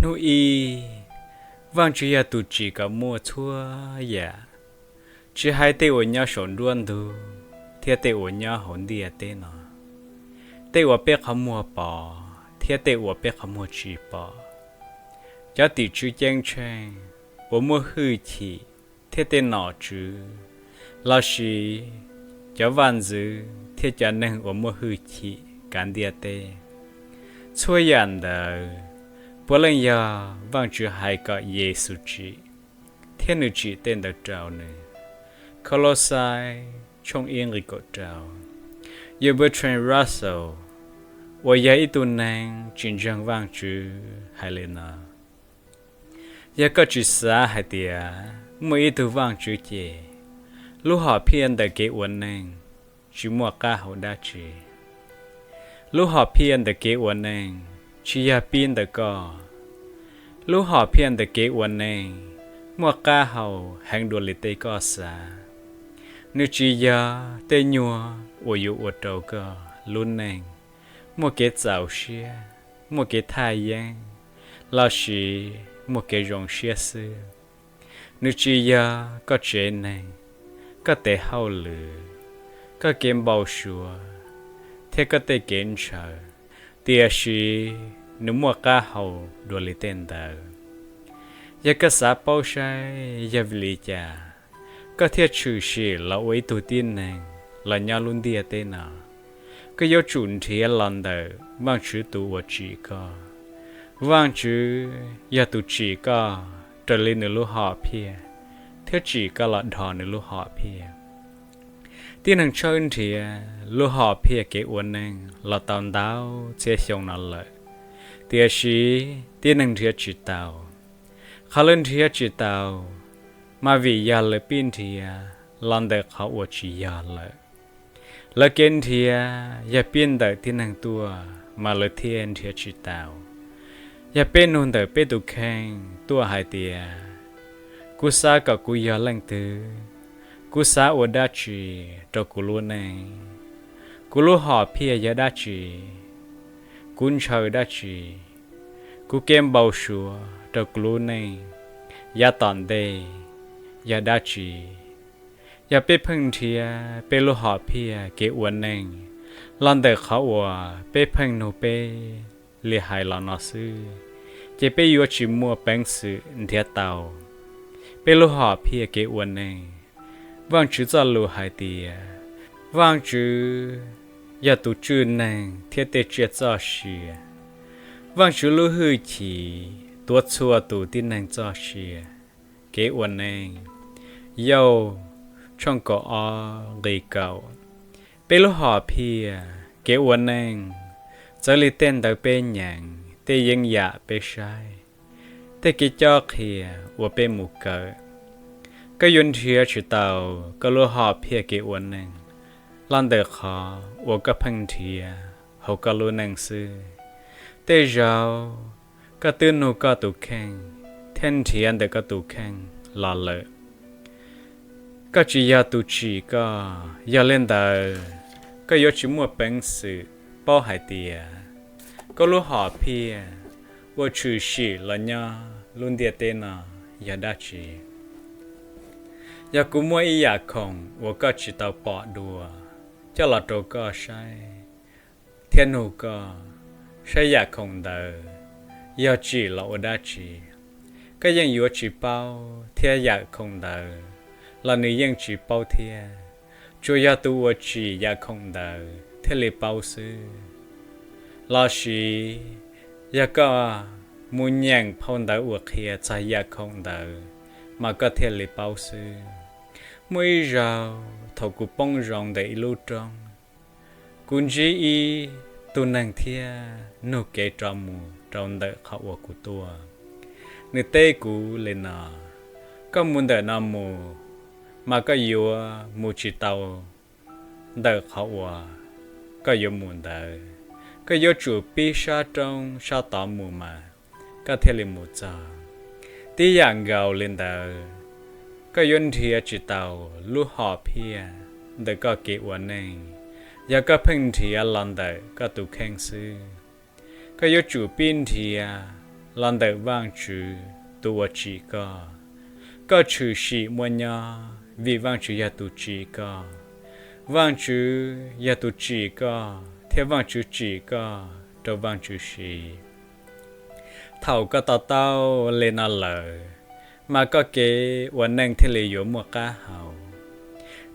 Hnub ib, Vaajtswv yog tus tsim kom muaj txhua yaam, tsi hais tej uas nyob saum nruab ntug thiab tej uas nyob hauv ntiaj teb no, tej uas peb qhov muag pom thiab tej uas peb qhov muag tsi pom. Cov tim tswv ceeb tsheej uas muaj hwj chim thiab tej nom tswv, lossis cov vaaj ntxwv thiab cov neeg uas muaj hwj chim kav ntiaj teb, txhua yaam ntawd puav leej yog Vaajtswv hais kom Yexus tsim, thiab nws tsim tej ntawd rau nws. Kaulauxai tshooj ib nqe kaum rau. Yawg Bertrand Russell uas yog ib tug neeg tsim ntseeg Vaajtswv hais li no: Yog koj tsi xav hais tias muaj ib tug Vaajtswv ces, lub hom phiaj ntawm kev ua neeg tsi muaj qab hau dab tsi. Lub hom phiaj ntawm kev ua neeg tsi yog pib ntawm koj. Lub hom phiaj ntawm kev ua neeg muaj qab hau heev dua li tej koj xav. Nws tsi yog tej nyuag uas yuav ua rau koj lub neej muaj kev txaus siab, muaj kev thaj yeeb, lossis muaj kev zoo siab xwb. Nws tsi yog koj tsev neeg, koj tes hauj lwm, koj kev npau suav, thiab koj tej kev ntshaw, tiam sis nws muaj qab hau dua li tej ntawd. Yog koj xav paub saib yog vim li cas koj thiaj tshwm sim los ua ib tug tib neeg los nyob lub ntiaj teb no, koj yuav tsum nrhiav los ntawm Vaajtswv tus uas tsim koj. Vaajtswv yog tus tsim koj raws li nws lub hom phiaj thiab tsim koj los dhos nws lub hom phiaj. Tib neeg tshawb nrhiav lub hom phiaj kev ua neeg los tau ntau txhiab xyoo no lawm, tiam sis tib neeg nrhiav tsis tau. Qhov lawv nrhiav tsis tau mas vim yog lawv pib nrhiav los ntawm qhov uas tsis yog lawm. Lawv kev nrhiav yog pib ntawm tib neeg tuaj mas lawv thiaj nrhiav tsis tau. Yog peb nug ntawm peb tus kheej tuaj hais tias, kuv xav kom kuv yog leej twg? Kuv xav ua dab tsi rau kuv lub neej? Kuv lub hom phiaj yog dab tsi? Kuv ntshaw dab tsi? Kuv kev npau suav rau kuv lub neej yav tom ntej yog dab tsi? Yog peb pheej nrhiav peb lub hom phiaj kev ua neej los ntawm qhov uas peb pheej nug peb li hais los no xwb, ces peb yuav tsis muaj peev xwm nrhiav tau peb lub hom phiaj kev ua neej. Vaajtswv txoj lus hais tias, Vaajtswv yog tus tswj neeg thiab tej tsiaj txoj sia. Vaajtswv lub hwj chim tuav txhua tus tib neeg txoj sia kev ua neej. Yauj tshooj kaum ob nqe kaum. Peb lub hom phiaj kev ua neej txawv li tej ntawv peb nyeem, tej yeeb yam peb saib, tej kev cob qhia uas peb mus kawm. Koj yuav nrhiav tsis tau koj lub hom phiaj kev ua neej los ntawm qhov uas koj pheej nrhiav hauv koj lub neej xwb. Tej zaug koj twb nug koj tus kheej thiab nrhiav ntawm koj tus kheej los lawm. Koj tsis yog tus tsim koj, yog li ntawd koj yuav tsis muaj peev xwm paub hais tias koj lub hom phiaj uas tshwm sim los nyob lub ntiaj teb no yog dab tsi. Yog kuv muab ib yam khoom uas koj tsis tau pom dua coj los rau koj saib thiab nug koj saib yam khoom ntawd yog tsim los ua dab tsi, koj yeej yuav tsis paub thiab yam khoom ntawd los nws yeej tsis paub thiab. Tsuas yog tus uas tsim yam khoom ntawd thiaj li paub xwb. Lossis yog koj mus nyeem phau ntawv uas qhia txog yam khoom ntawd mas koj thiaj li paub xwb. Muaj ib zaug thaum kuv poob zoo ntawm ib lub roob, kuv ntsib ib tug neeg thiab nug kev rov mus rau ntawm qhov uas kuv tuaj. Nws teb kuv li no, koj mus ntawm no mus mas koj yuav mus tsis tau ntawm qhov uas koj yuav mus ntawd. Koj yuav tsum pib sab roob sab tod mus mas koj thiaj li mus txog. Tib yam nkaus li ntawd, koj yuav nrhiav tsis tau lub hom phiaj ntawm koj kev ua neej yog koj pheej nrhiav los ntawm koj tus kheej xwb. Koj yuav tsum pib nrhiav los ntawm Vaajtswv tus uas tsim koj. Koj tshwm sim muaj nyob vim Vaajtswv yog tus tsim koj. Vaajtswv yog tus tsim koj thiab Vaajtswv tsim koj rau Vaajtswv siv. Thaum koj to taub li no lawm, mas koj kev ua neej thiaj li yuav muaj qab hau.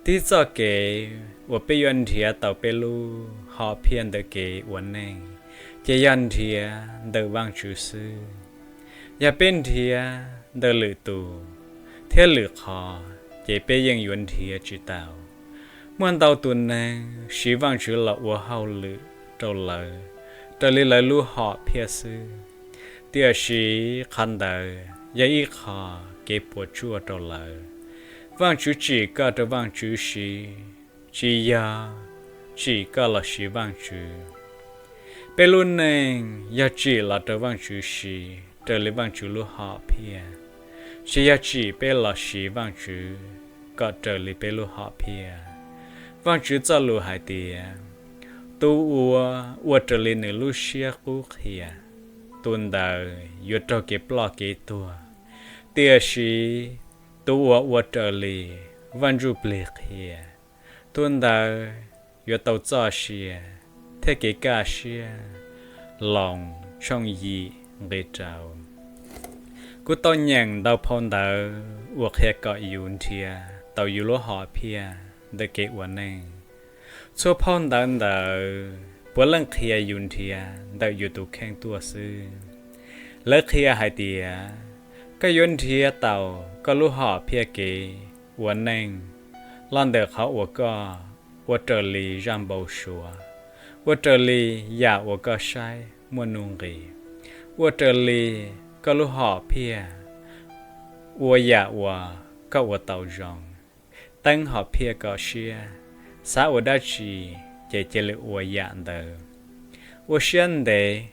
Tib txoj kev uas peb yuav nrhiav tau peb lub hom phiaj ntawm kev ua neej, ces yog nrhiav ntawm Vaajtswv xwb. Yog peb nrhiav ntawm lwm tus thiab lwm qhov, ces peb yeej yuav nrhiav tsis tau. Muaj ntau tus neeg siv Vaajtswv los ua hauj lwm rau lawv raws li lawv lub hom phiaj xwb, tiam sis qhov ntawd yog ib qho kev puas tsuaj rau lawv. Vaajtswv tsim koj rau Vaajtswv siv, tsis yog tsim koj los siv Vaajtswv. Peb lub neej yog tsim los rau Vaajtswv siv raws li Vaajtswv lub hom phiaj, tsis yog tsim peb los siv Vaajtswv kom raws li peb lub hom phiaj. Vaajtswv txoj lus hais tias, tus uas ua raws li nws lub siab qub qhia, tus ntawd yuav raug kev ploj kev tuag, tiam sis tus uas ua raws li Vaaj Ntsujplig qhia, tus ntawd yuav tau txoj sia thiab kev kaj siab. Loos tshooj yim nqe rau. Kuv tau nyeem ntau phau ntawv uas qhia kom yus nrhiav tau yus lub hom phiaj ntawm kev ua neej. Txhua phau ntawv ntawd puav leej qhia yus nrhiav ntawm yus tus kheej tuaj xwb. Lawv qhia hais tias, koj yuav nrhiav tau koj lub hom phiaj kev ua neej los ntawm qhov uas koj ua raws li zaj npau suav, ua raws li yam uas koj saib muaj nuj nqis, ua raws li koj lub hom phiaj, ua yam uas koj ua tau zoo. Teeb hom phiaj kom siab, xav ua dab tsi ces cia li ua yam ntawd. Ua siab ntev,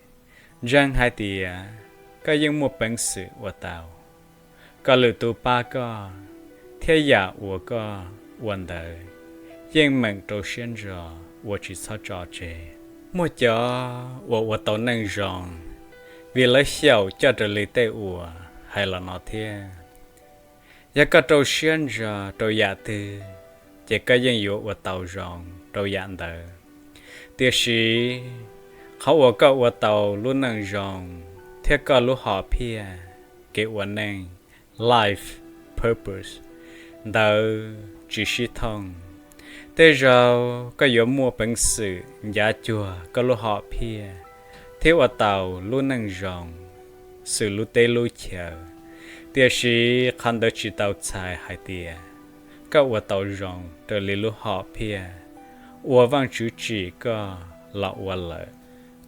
ntseeg hais tias koj yeej muaj peev xwm ua tau, kom lwm tus pab koj, thiab yam uas koj ua ntawd yeej meem rau siab ntso, ua tsis txhob tso tseg. Muaj cov uas ua tau neej zoo vim lawv xyaum coj raws li tej uas hais los no thiab. Yog koj rau siab ntso rau yam twg, ces koj yeej yuav ua tau zoo rau yam ntawd. Tiam sis qhov uas koj ua tau lub neej zoo thiab koj lub hom phiaj kev ua neej, life purpose, ntawd tsis sib thooj. Tej zaug koj yuav muaj peev xwm ncav cuag koj lub hom phiaj thiab ua tau lub neej zoo xws lub teb lub chaw, tiam sis qhov ntawd tsis tau txhais hais tias koj ua tau zoo raws li lub hom phiaj uas Vaajtswv tsim koj los ua lawm.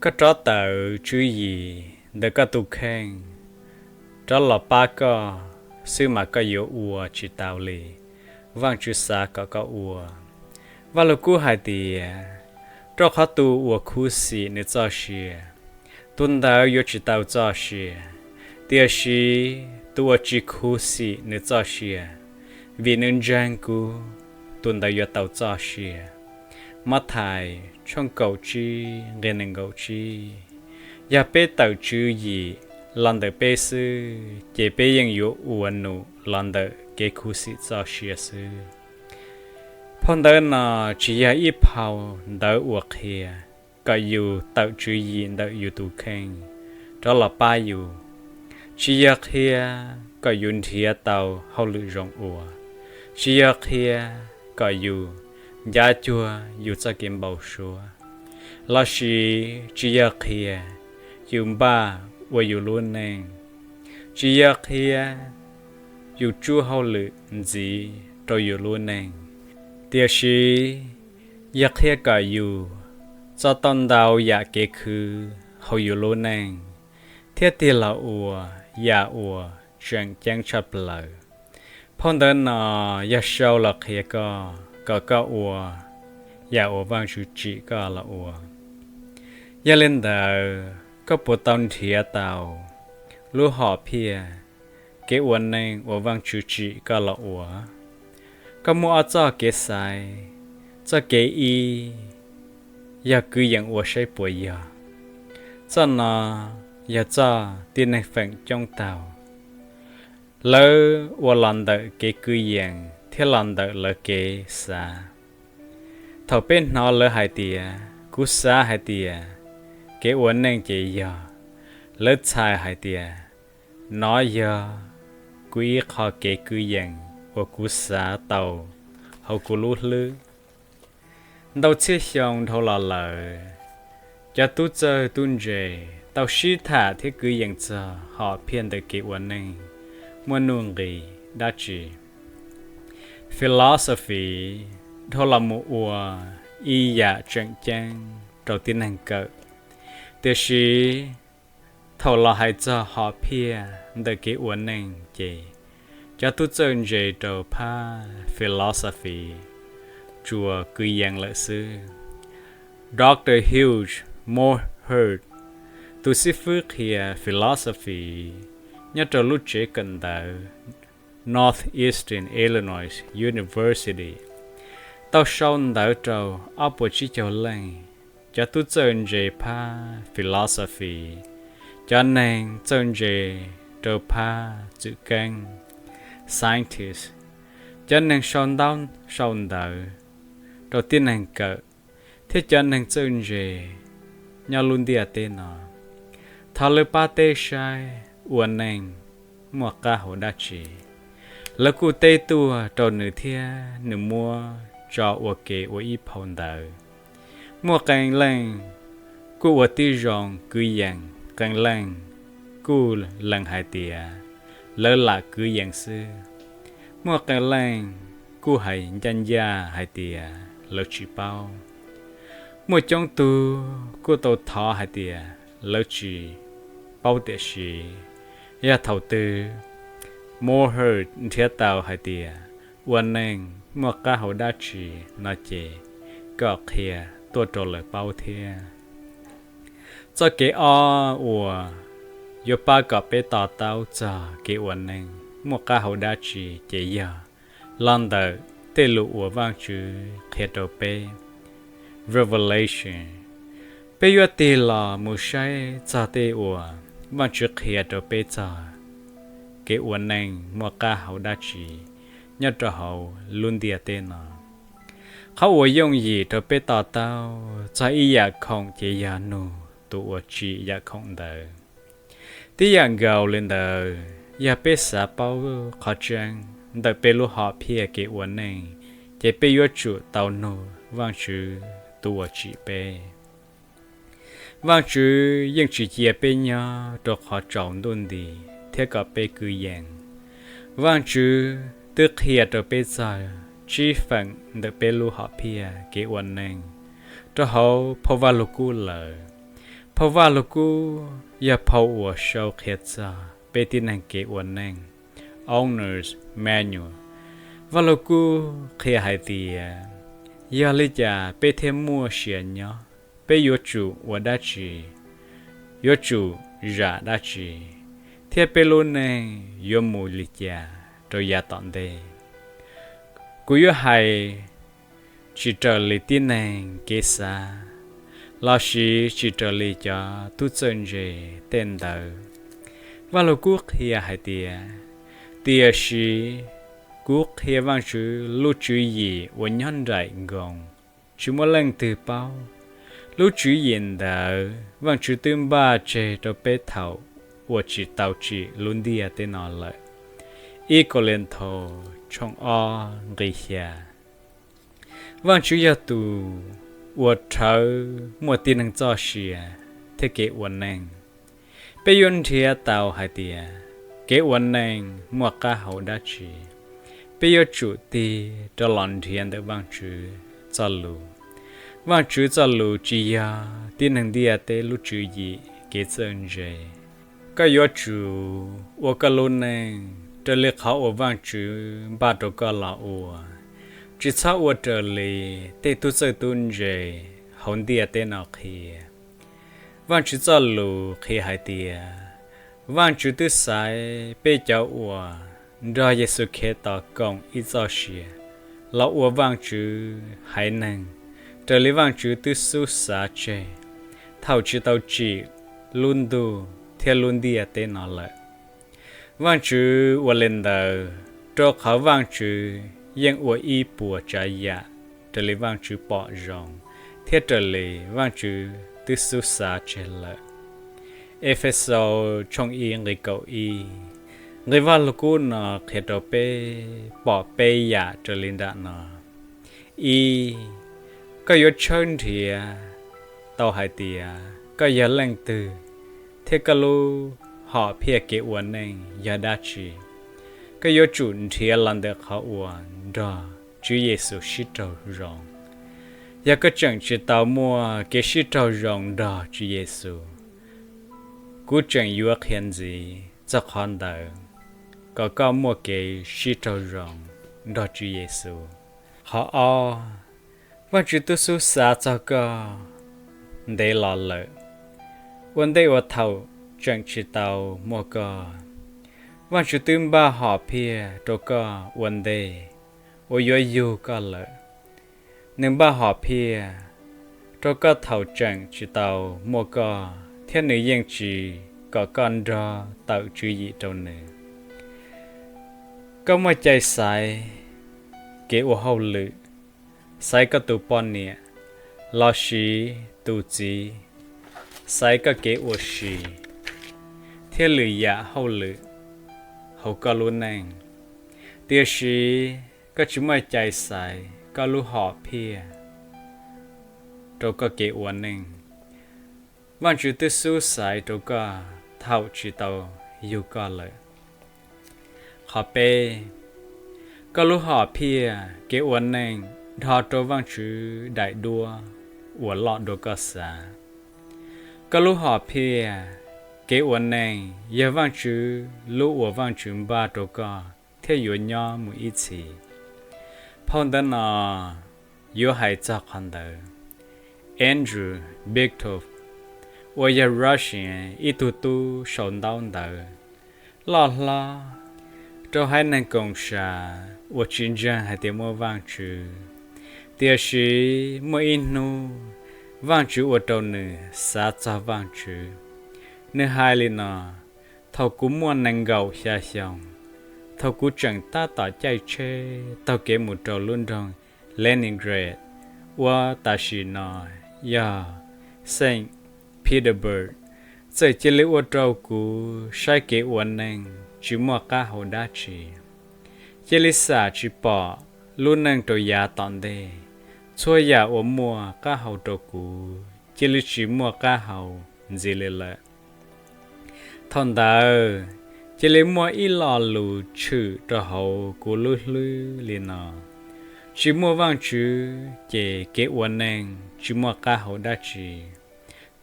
Koj rov tawm tswv yim ntawm koj tus kheej rov los pab koj xwb mas koj yuav ua tsis tau li Vaajtswv xav kom koj ua. Vaj Lug Kub hais tias, rau qhov tus uas khuv xim nws txoj sia, tus ntawd yuav tsis tau txoj sia, tiam sis tus uas tsis khuv xim nws txoj sia, vim nws ntseeg kuv, tus ntawd yuav tau txoj sia. Mathais tshooj kaum tsib nqe nees nkaum tsib. Yog peb tawm tswv yim los ntawm peb xwb, ces peb yeej yuav ua num los ntawm kev khuv xim txoj sia xwb. Phau ntawv no tsis yog ib phau ntawv uas qhia kom yus tawm tswv yim ntawm yus tus kheej rov los pab yus, tsis yog qhia kom yus nrhiav tau hauj lwm zoo ua, tsis yog qhia kom yus ncav cuag yus txoj kev npau suav, lossis tsis yog qhia yus npaj ua yus lub neej, tsis yog qhia yus tsub hauj lwm ntxiv rau yus lub neej, tiam sis yog qhia kom yus txo tau ntau yam kev khwv hauv yus lub neej thiab tig los ua yam uas tseem ceeb tshaj plaws. Phau ntawv no yog sau los qhia koj kom koj ua yam uas Vaajtswv tsim koj los ua. Yog li ntawd, koj puas tau nrhiav tau lub hom phiaj kev ua neej uas Vaajtswv tsim koj los ua? Koj muaj ob txoj kev xaiv. Txoj kev ib yog kwv yees ua saib puas yog. Txoj no yog txoj tib neeg feem coob taug. Lawv ua los ntawm kev kwv yees thiab los ntawm lawv kev xav. Thaum peb hnov lawv hais tias, kuv xav hais tias kev ua neej ces yog, lawv txhais hais tias, nov yog kuv ib qho kev kwv yees uas kuv xav tau hauv kuv lub hlwb. Ntau txhiab xyoo dhau los lawm, cov tub txawj tub ntse tau sib tham thiab kwv yees txog hom phiaj ntawm kev ua neej muaj nuj nqis dab tsi. Philosophy dhau los mus ua ib yam tseem ceeb rau tib neeg kawm. Tiam sis thaum los hais txog hom phiaj ntawm kev ua neej ces cov tub txawj ntse rau phab philosophy tsuas kwv yees lawm xwb. Doctor Hugh Moorhead, tus xib fwb qhia philosophy nyob rau lub tsev kawm ntawv Northeastern Illinois University, tau sau ntawv rau ob puas tsib caug leej cov tub txawj ntse phab philosophy, cov neeg txawj ntse rau phab txwm keeb, scientist, cov neeg sau ntaub sau ntawv rau tib neeg kawm, thiab cov neeg txawj ntse nyob lub ntiaj teb no. Thov lawv pab teb saib ua neej muaj qab hau dab tsi. Lawv kuj teb tuaj rau nws thiab nws muab tso ua ke ua ib phau ntawv. Muaj qee leej kuj ua tib zoo kwv yees, qee leej kuj lees hais tias lawv lam kwv yees xwb. Muaj qee leej kuj hais ncaj ncaj hais tias lawv tsis paub. Muaj coob tug kuj tau thov hais tias lawv tsis paub, tiam sis yog thaum twg Moorhead nrhiav tau hais tias ua neej muaj qab hau dab tsi no ces kom qhia tuaj rau lawv paub thiab. Txoj kev ob uas yuav pab kom peb to taub txog kev ua neej muaj qab hau dab tsi ces yog los ntawm tej lus uas Vajtswv qhia rau peb, revelation. Peb yuav tig los mus saib txog tej uas Vajtswv qhia rau peb txog kev ua neej muaj qab hau dab tsi nyob rau hauv lub ntiaj teb no. Qhov uas yooj yim rau peb to taub txog ib yam khoom ces yog nug tus uas tsim yam khoom ntawd. Tib yam nkaus li ntawd, yog peb xav paub qhov tseeb ntawm peb lub hom phiaj kev ua neej, ces peb yuav tsum tau nug Vajtswv tus uas tsim peb. Vajtswv yeej tsis cia peb nyob rau qhov tsaus ntuj nti thiab kom peb kwv yees. Vajtswv twb qhia rau peb txog tsib feem ntawm peb lub hom phiaj kev ua neej rau hauv phau Vajluskub lawm. Phau Vajluskub yog phau uas sau qhia txog peb tib neeg kev ua neej, Owner's Manual. Vajluskub qhia hais tias, yog li cas peb thiaj muaj sia nyob, peb yuav tsum ua dab tsi, yuav tsum zam dab tsi, thiab peb lub neej yuav mus li cas rau yav tom ntej. Kuv yuav hais tsis raws li tib neeg kev xav, lossis tsis raws li cov tub txawj ntse tej ntawv. Vajluskub qhia hais tias, tiam sis kuv qhia Vajtswv lub tswv yim uas nyob nraim nkoos, tsis muaj leej twg paub. Lub tswv yim ntawd Vajtswv twb npaj tseg rau peb thaum uas tsis tau tsim lub ntiaj teb no lawm. Ib Kauleethaus tshooj ob nqi xya. Vajtswv yog tus uas rhawv muaj tib neeg txoj sia thiab kev ua neej. Peb yuav nrhiav tau hais tias kev ua neej muaj qab hau dab tsi, peb yuav tsum tig rau los nrhiav ntawm Vajtswv txoj lus. Vajtswv txoj lus tsis yog tib neeg ntiaj teb lub tswv yim kev txawj ntse. Koj yuav tsum ua koj lub neej raws li qhov uas Vajtswv npaj rau koj los ua, tsis txhob ua raws li tej tub txawj tub ntse hauv ntiaj teb no qhia. Vajtswv txoj lus qhia hais tias, Vajtswv twb xaiv peb cov uas nrog Yexus Khetos koom ib txoj sia los ua Vajtswv haiv neeg raws li Vajtswv twb xub xav tseg thaum tsis tau tsim lub ntuj thiab lub ntiaj teb no lawm. Vaajtswv ua le ntawd rua qhov Vaajtswv yeej ua ib puas tsaav yaam raws le Vaajtswv pom zoo thiab raws le Vaajtswv twb xub xaav tseg lawm. Efexaus tshooj ib nqe kaum ib. Nqe Vaaj Lug Kub no qhia rua peb pom peb yaam raws le nraim no. Ib, koj yuav tshawb nrhiav tau hais tias koj yog leej twg thiab koj lub hom phiaj kev ua neej yog dab tsi. Koj yuav tsum nrhiav los ntawm qhov uas nrog Tswv Yexus sib raug zoo. Yog koj tseem tsis tau muaj kev sib raug zoo nrog Tswv Yexus, kuv tseem yuav qhia ntxiv txog qhov ntawd kom koj muaj kev sib raug zoo nrog Tswv Yexus. Qhov ob, Vaajtswv twb xub xaav txog koj ntev los lawm. Ua ntej uas thaum tseem tsis tau muaj koj, Vaajtswv twb npaj hom phiaj rau koj ua ntej uas yuav yug koj lawm. Nws npaj hom phiaj rau koj thaum tseem tsis tau muaj koj thiab nws yeej tsis kom koj nrog tawm tswv yim rau nws. Koj muaj cai xaiv kev ua hauj lwm, xaiv koj tus poj niam, lossis tus txiv, xaiv koj kev ua si thiab lwm yaam hauj lwm hauv koj lub neej. Tiam sis koj tsis muaj cai xaiv koj lub hom phiaj rau koj kev ua neej. Vaajtswv twb xub xaiv rau koj thaum tsis tau yug koj lawm. Qhov peb, koj lub hom phiaj kev ua neej dhos rau Vaajtswv daim duab uas loj dua koj xav. Koj lub hom phiaj kev ua neej yog Vaajtswv lub uas Vaajtswv npaj rau koj thiab yuav nyob mus ib txhis. Phau ntawv no yuav hais txog qhov ntawd. Andrew Biktov, uas yog Russian ib tug tub sau ntaub ntawv loj hlob rau haiv neeg koom sam uas tsis ntseeg hais tias muaj Vaajtswv. Tiam sis muaj ib hnub Vaajtswv ua rau nws xav txog Vaajtswv. Nws hais li no: Thaum kuv muaj nees nkaum xya xyoo, thaum kuv tseem tab tom caij tsheb taug kev mus rau lub nroog Leningrad, uas tam sim no yog Saint Petersburg, txawm cia li ua rau kuv saib kev ua neej tsis muaj qab hau dab tsi. Cia li xam tsis pom lub neej rau yav tom ntej. Txhua yam uas muaj qab hau rau kuv cia li tsis muaj qab hau ntxiv li lawm. Thaum ntawd cia li muaj ib lo lus tshwm rau hauv kuv lub hlwb li no: Tsis muaj Vaajtswv ces kev ua neej tsis muaj qab hau dab tsi.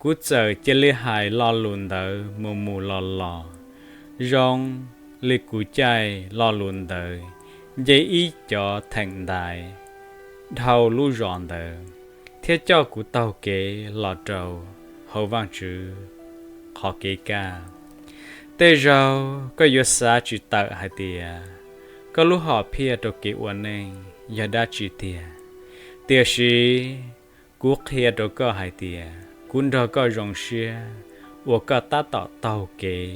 Kuv txawm cia li hais lo lus ntawd mus mus los los, zoo li kuv caij lo lus ntawd nce ib cov theem ntaiv dhau lub zos ntawd thiab coj kuv taug kev los rau hauv Vaajtswv qhov kev kaj. Tej zaug koj yuav xav tsis tawm hais tias koj lub hom phiaj rau kev ua neej yog dab tsi tiag, tiam sis kuv qhia rau koj hais tias kuv nrog koj zoo siab uas koj tab tom taug kev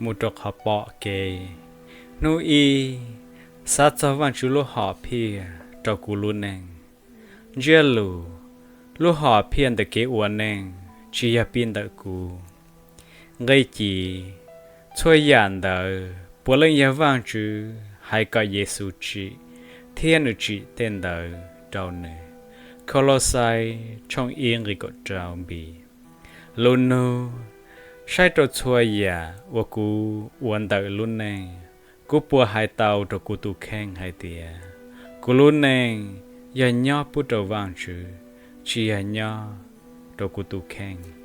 mus rau qhov pom kev. Hnub ib, xav txog Vaajtswv lub hom phiaj rau kuv lub neej. Ntsiab lus, lub hom phiaj ntawm kev ua neej tsis yog piv ntawm kuv. Nqe ci, txhua yam ntawd puav leej yog Vaajtswv hais kom Yexus tsim thiab nws tsim tej ntawd rau nws. Khaulauxais tshooj ib nqe kaum rau nqe. Lus nug, saib rau txhua yam uas kuv ua ntawm lub neej, kuv puas hais tau rau kuv tus kheej hais tias kuv lub neej yog nyob pub rau Vaajtswv, tsis yog nyob rau kuv tus kheej?